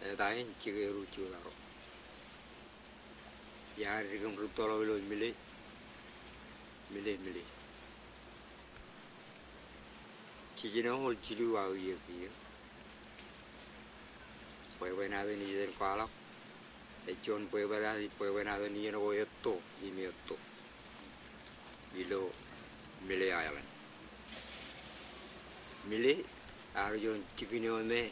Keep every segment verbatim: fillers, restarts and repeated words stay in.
Eta in jikier eo jota ro. Iar dik im rūttoḷọk ilo mile, mile, mile. Jiljino eo jilu aō iiō kiiō. Bwebwenato in iien kwaḷọk. Ej juon bwebwenato, bwebwenato in iien ko etto im etto ilo Mile Island. Mile ear juon jikin eo me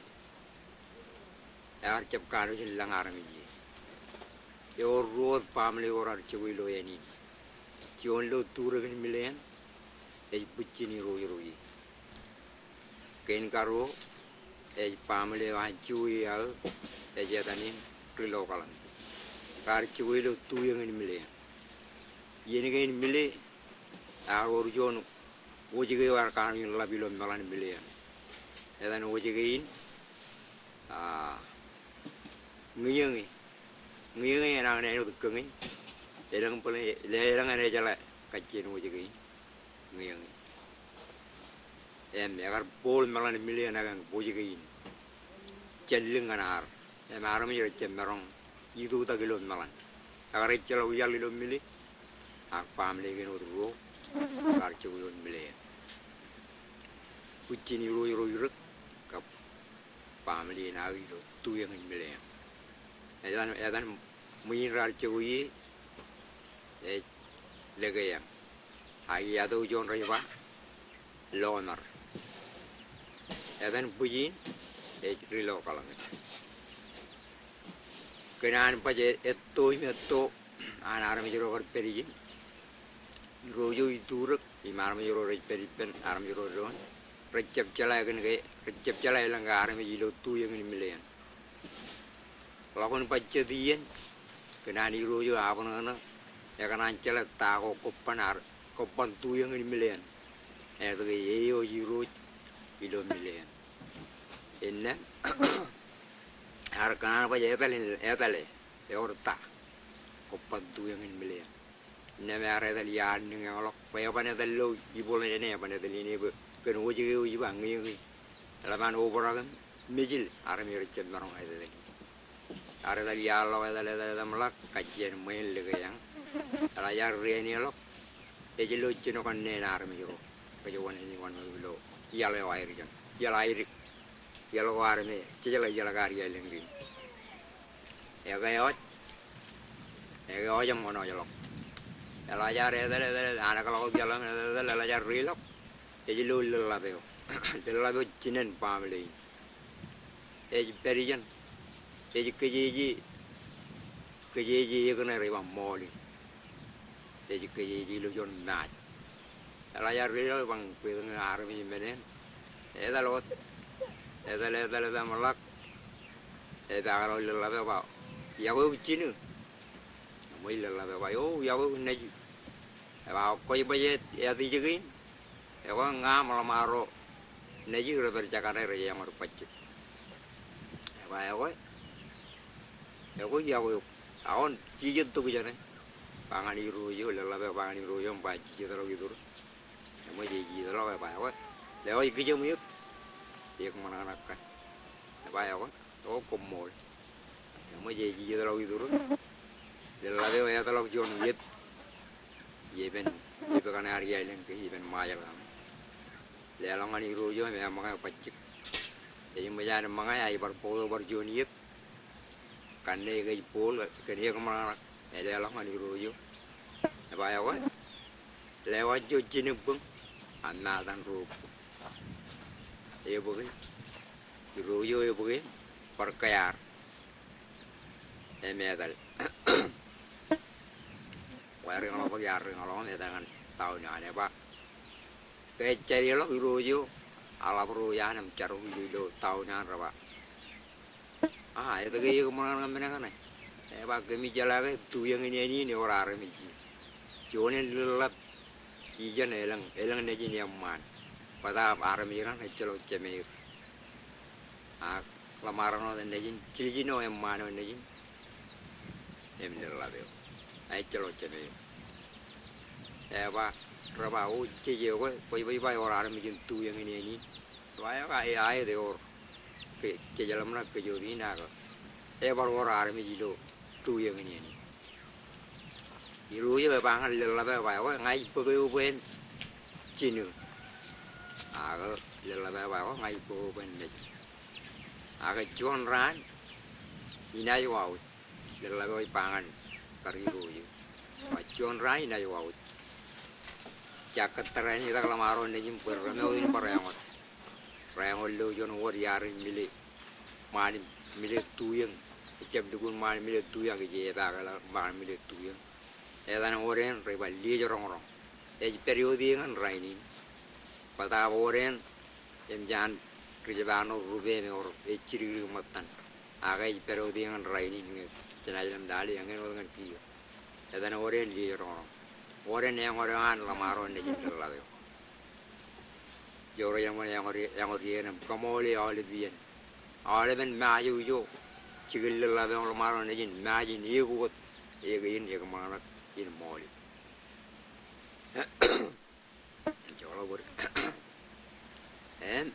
ear jab kanooj in lōñ armej ie. Ewōr ruo wōt baaṃle ko raar jokwe ilo āne in. Juon ilo turōk in mile eṇ ej bwijin irooj ro ie. Kein karuo ej baaṃle eo an jokwe aō ej etan in Ri Lokaḷan. Raar jokwe ilo tuieñ in mile eṇ. Iien kein mile ear wōr juon wōjke eo ear kanooj in ḷap ilo meḷan mile eṇ. Etan wōjke in, a, Ñiōñe. Ñiōñe enañin āinwōt kōñe. Elōñ bōlen, elōñ enañin ejjeḷā kajjien wōjke in. Ñiōñe. Im ekar bool meḷan mile eṇ ak wōjke in jān lik ñan ar. Im armej rej jab maroñ itutak ilo meḷan. Ekar ejjeḷọk iaḷ ilo mile, ak baaṃle kein wōt ruo raar jokwe ioon mile eṇ. Bwijin irooj ro irōk kab baaṃle in aō ilo tuieñ in mile eṇ. Etan, etan ṃwijin raar jokwe ie ej Lekeañ. Ak iato juon rej ba Lonar. Etan bwijin ej Ri Lokaḷan. Kōn an baj etto im etto an armej ro kar pād ijin, irooj eo iturōk im armej ro rej pād ippān, armej ro doon, rej jab jeḷā kōn ke, rej jab jeḷā elōñ ke armej ilo tuieñ in mile eṇ. Ḷọk in baj jet iien, kōn an irooj eo abṇōṇō ekōṇaan jeḷā ta ko kobban ar, kobban tuieñ in mile eṇ. Etke e eo ej irooj ilo mile eṇ. Innām ear kōṇaan baj etal in, etale, ewōr ta kobban tuieñ in mile eṇ. Innām ear etal iaan niñeñḷọk bwe eban etal ilo ibwilen āne, eban etal āne bwe kōn wōjke eo ej ba Ñiōñe. Eḷap an obrak im mejil armej rej jab maroñ etetal ie. Ear etal iaan ḷọk, etal, etal, etal im ḷak kajjien ṃween Lekeañ. Eḷaaj ar riaṇeḷọk, ej lo jino kanniōk in armej ro. Kōjwōj wōṇāān wōṇāān ilo iaḷ eo aer ijeṇ. Iaḷ aidik. Iaḷ ko armej jejeḷā iaḷ ko ar iaḷ in kein. Ekwe ewōj, ekwe ewōj im wōṇōjḷọk. Eḷaaj ar etal, etal, etal, anōkḷọk wōt iaḷ eo im etal, etal, eḷaaj ar reiḷọk. Ej lo lōḷḷap eo. Lōḷḷap eo jinen baaṃle in. Ej pād ijeṇ. Ej kōjeje, kōjeje ekōṇe rej ba ṃool in. Ej kōjeje ilo juon maaj. Eḷaaj ar reiḷọk, eban bwe etan armej men eṇ. Etal wōt. Etal, etal, etal im ḷak. Epaakḷọk lōḷḷap eo, ba, iọkwe eok jinō. Eṃōj lōḷḷap eo ba, o, iọkwe eok nejū. Eba, kwōj baj āt ijkein? Ekwe ña im ḷōṃaro nejū rej pād jekane rej eṃōj bajjek. Eba, ekwe, ekwe iọkwe eok. Ak wōn jijet tok ijeṇe? Ba ñan irooj eo, lōḷḷap eo ba ñan irooj eo im ba jijetḷọk iturū. Eṃōj ej jijetḷọk, eba, ekwe, lewōj kijem eō, eō ṃōṇōṇō kaṇ. Eba, ekwe, o, koṃṃool. Eṃōj ej jijetḷọk iturū. Lōḷḷap eo etal ḷọk juon iep. Iepen, iep kaṇe ar iaḷ in ke, iepen Ṃajeḷ kaṇe. Leḷọk ñan irooj eo im eṃōñā bajjek. Ej ṃōj an ṃōñā, ej bar bōktok bar juon iep. Kanne ke ej bool, kōn eō ṃōṇōṇō. Eleḷọk ñan irooj eo. Eba, ekwe, lewōj ijo jinōbōñ, a ṃaatan ro bōñ. Ebōke, irooj eo ebōke, bar kōyaar. Im etal. Bwe riñḷọk bōk iar riñḷọk im etal ñan town eo an, eba, ke ej jade ḷọk irooj eo, aḷap ro iaan im jar ro ilo town eo an, reba, a, etke eō ṃōṇōṇō men kaṇe? Eba, kōmij jeḷā ke tuieñ in āne in ewōr armej ie. Juon in lōḷḷap ijeṇ elōñ, elōñ nejin eṃṃaan. Bōtaab armej raṇ ejjeḷọk jemeir. Ak ḷōṃareṇ wōt nejin, jiljino eṃṃaan eo nejin im lōḷḷap eo. Ejjeḷọk jemeir. Eba, reba, o, jej, ekwe, kwōj baj ba ewōr armej in tuieñ in āne in? Eba, ekwe, aet, ewōr. Ke, jej ḷōmṇak kōjwōj in ak Ebar wōr armej ilo tu eñin eṇ. Irooj eo eba ñan leḷḷap eo eba, ekwe ña ij bōk eō bwe en jinō. Ak leḷḷap eo eba, ekwe ña ij bōk eō bwe en nejin. Ak juon raan inaaj wāwōj. Leḷḷap eo ej ba ñan kar irooj eo. Ak juon raan inaaj wāwōj. Jakkōt tōre in itak ḷōṃaro nejin bwe rōmāo in bar eñor. Reñor ilo juon wōt iar in mile. Ṃaan in mile tu eñ. Ejjab lukkuun ṃaan in mile tu eñ, ej epaak ḷọk ṃaan in mile tu eñ. Etan wōt eṇ rej ba Liej Roñroñ. Ej pād iotik ñan rainin. Bōtaab wōt eṇ im jān ri Jepaan ro rupe im ewōr ej jidikdik ṃōttan. Ak ej pād iotik ñan rainin ñe jenaaj ḷōmṇak lale eñin wōt ñan kiiō. Etan wōt eṇ Liej Roñroñ. Wōt eṇ eñor eo an ḷōṃaro nejin leḷḷap eo. Ijo rej eṃṃan eñor, eñor iien im kōṃṃool e aolep iien. Aolepen Ṃajeḷ ijo jikin leḷḷap eo ḷōṃaro nejin Ṃajeḷ in eok wōt, eok in, eok ṃōṇōṇō in ṃool e. Joḷọk bōd. Im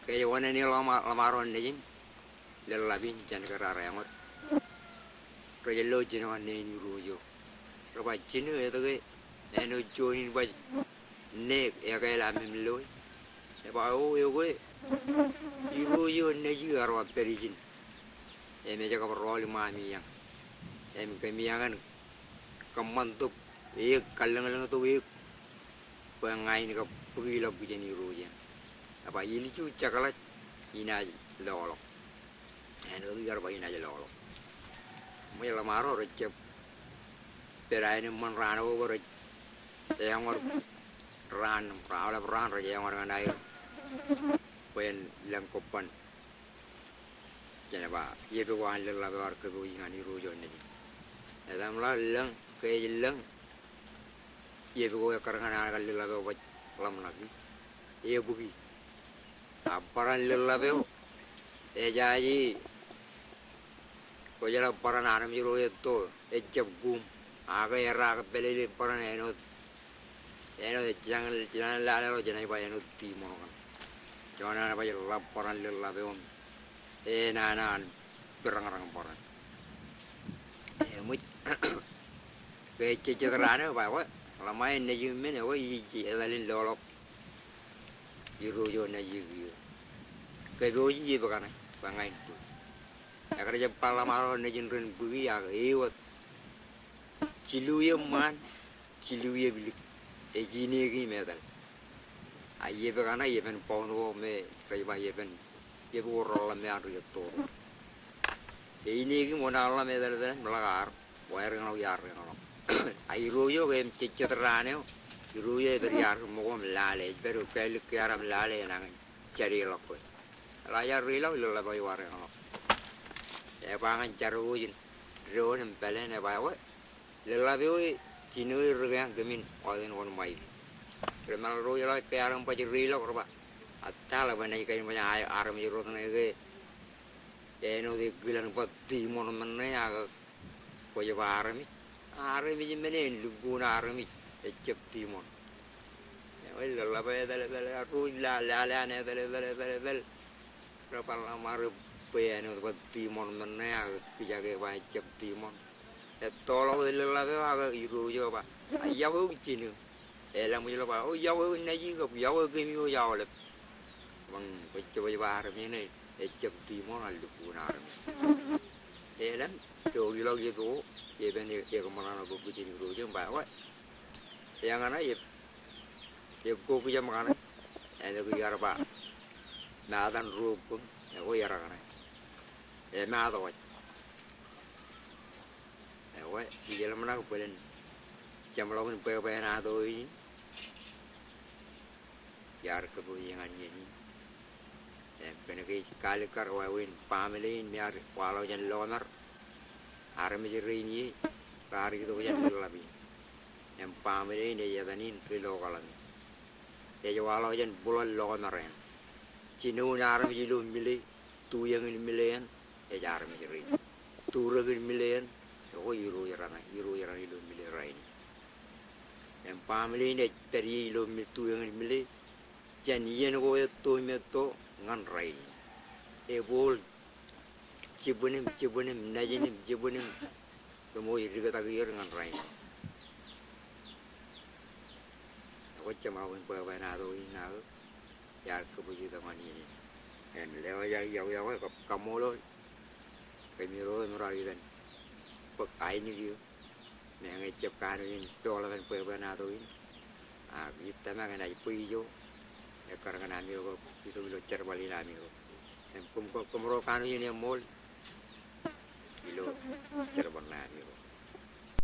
ke ej oṇāān e ḷōṃa-, ḷōṃaro nejin leḷḷap in jān ke raar eñor. Rej lo jino ñan neen irooj eo. Rej ba jino etke āinwōt juon in baj ṇe ekāāl aṃ im loe. Ej ba o, eokwe irooj eo nejū ear ba pād ijin. Im ej kab rọọl iṃaan eñ. Im kōmij eñin kōṃṃan tok eō, kallōñlōñ tok eō bwe ña in kab bōki ḷọk jān irooj eṇ. Ej ba ilju jekḷaj inaaj loḷọk. Āinwōt iar ba inaaj loḷọk. Ṃōj ḷōṃaro rejjab pād aenōṃṃan raan ko bwe rej eñor raan, raolep raan rej eñor ñan aer bwe en lōñ kobban jān ba iepok eo an leḷḷap eo ear kōpooji ñan irooj eo nejin. Etaṃ ḷọk lōñ, ke ej lōñ iepok eo ekkar ñan an kar leḷḷap eo baj ḷōmṇak e, ebōki. Ak barāinwōt leḷḷap eo ejaje kwōjeḷā barāinwōt armej ro etto ejjab kuuṃ. Ak edaak pālele barāinwōt, āinwōt ej jañin, jañin lale ḷọk jenaaj ba āinwōt tiṃoṇ kaṇ. Juon an baj ḷap barāinwōt leḷḷap eo im enana an bōrañrañ barāin. Eṃōj ke ej jejjet raan eo ej ba ekwe ḷōṃa in nejūṃ men, ekwe ij etal in loḷọk irooj eo nejū kiiō. Kōpooji iepok kaṇe bwe ña in bōki. Ekar jab ba ḷōṃaro nejin ren bōki ak ewōt jilu eṃṃaan, jilu epilik ej ineekim etal. A iepok kaṇe epen bound ko me rej ba epen iepok ro ḷōṃaro etto ro. Ke ineekim wōn aḷ ḷōṃ etal etal im ḷak ar, wāween ḷọk iar rein ḷọk. A irooj eo ke im jejjet raan eo, irooj eo ej pād iar ṃōko im lale, ej pād eo kālik ke ear im lale enañin jade ḷọk kwe. Eḷak iar rein ḷọk, leḷḷap eo ej wāween ḷọk. Ej ba ñan jar ko jān doon im pāleen, ej ba ekwe leḷḷap eo e, jino e ri keañ kōmin wāween wōn ṃaiki. Ri Ṃajeḷ ro ej ḷọk, ke ear im baj rein ḷọk rej ba, etal bwe naaj kain baj armej ro ṇe ke āinwōt ekkilan baj tiṃoṇ men ṇe ak kwōj ba armej, armej men en lukkuun armej ejjab tiṃoṇ. Ewōr leḷḷap eo etal etal, etal, lale an etal etal etal etal. Rej ba ḷōṃaro bwe āinwōt baj tiṃoṇ men ṇe ak kijak e ba ejjab tiṃoṇ. Ettoḷọk leḷḷap eo ak irooj eo ej ba, a iọkwe eok jino. Eḷap ṃōj ḷọk ba, o iọkwe eok nejū kab iọkwe eok kōm eo aolep. Bwe kwōj jab ba armej ṇe ejjab tiṃoṇ, a lukkuun armej. Eḷap, doon ḷọk iepok ko, epen e, eṃṃan ṇe bōk jān irooj eo im ba ekwe eñṇe e, ekkokijem kaṇe. Āinwōt iar ba, matan ruo bōñ, ekwe ear kaṇe. Emaat waj. Ekwe, ij ḷōmṇak bōlen jeṃḷọkin bwebwenato in. Iar kōpooji ñan iien in. Im kōnke ij kaalikkar wāween baaṃle in me ear waḷọk jān Lọmar. Armej rein ie raar itok jān leḷḷap in. Im baaṃle in ej etan in Ri Lokaḷmi. Ej waḷọk jān buḷọk Lọmar eṇ. Jinoin armej ilo mile, tu eñin mile eṇ, ej armej rein. Tu rekin mile eṇ, ekwe irooj raṇe, irooj raṇe ilo mile rainin. Im baaṃle in ej pād ie ilo mi-, tu eñin mile jān iien ko etto im etto ñan rainin. Ebooḷ jibwin im, jibwin im, nejin im, jibwin im. Kōmwōj diktak er ñan rainin. Ekwe jeṃḷọkin bwebwenato in aō, iar kōbōjtok ñan iien in. Im lewōj aō iọkwe, iọkwe, kab kaṃṃoolol kōmiro im ro iten bōk ainikio. Meñe jab kanooj in peḷḷọk jān bwebwenato in. Ak ij tōmak enaaj bwe ijo ekkar ñan amiro kab itok ilo jerbal in amiro. Im kōm, kōm, kōmro kanooj in eṃṃool ilo jerbal ṇe amiro.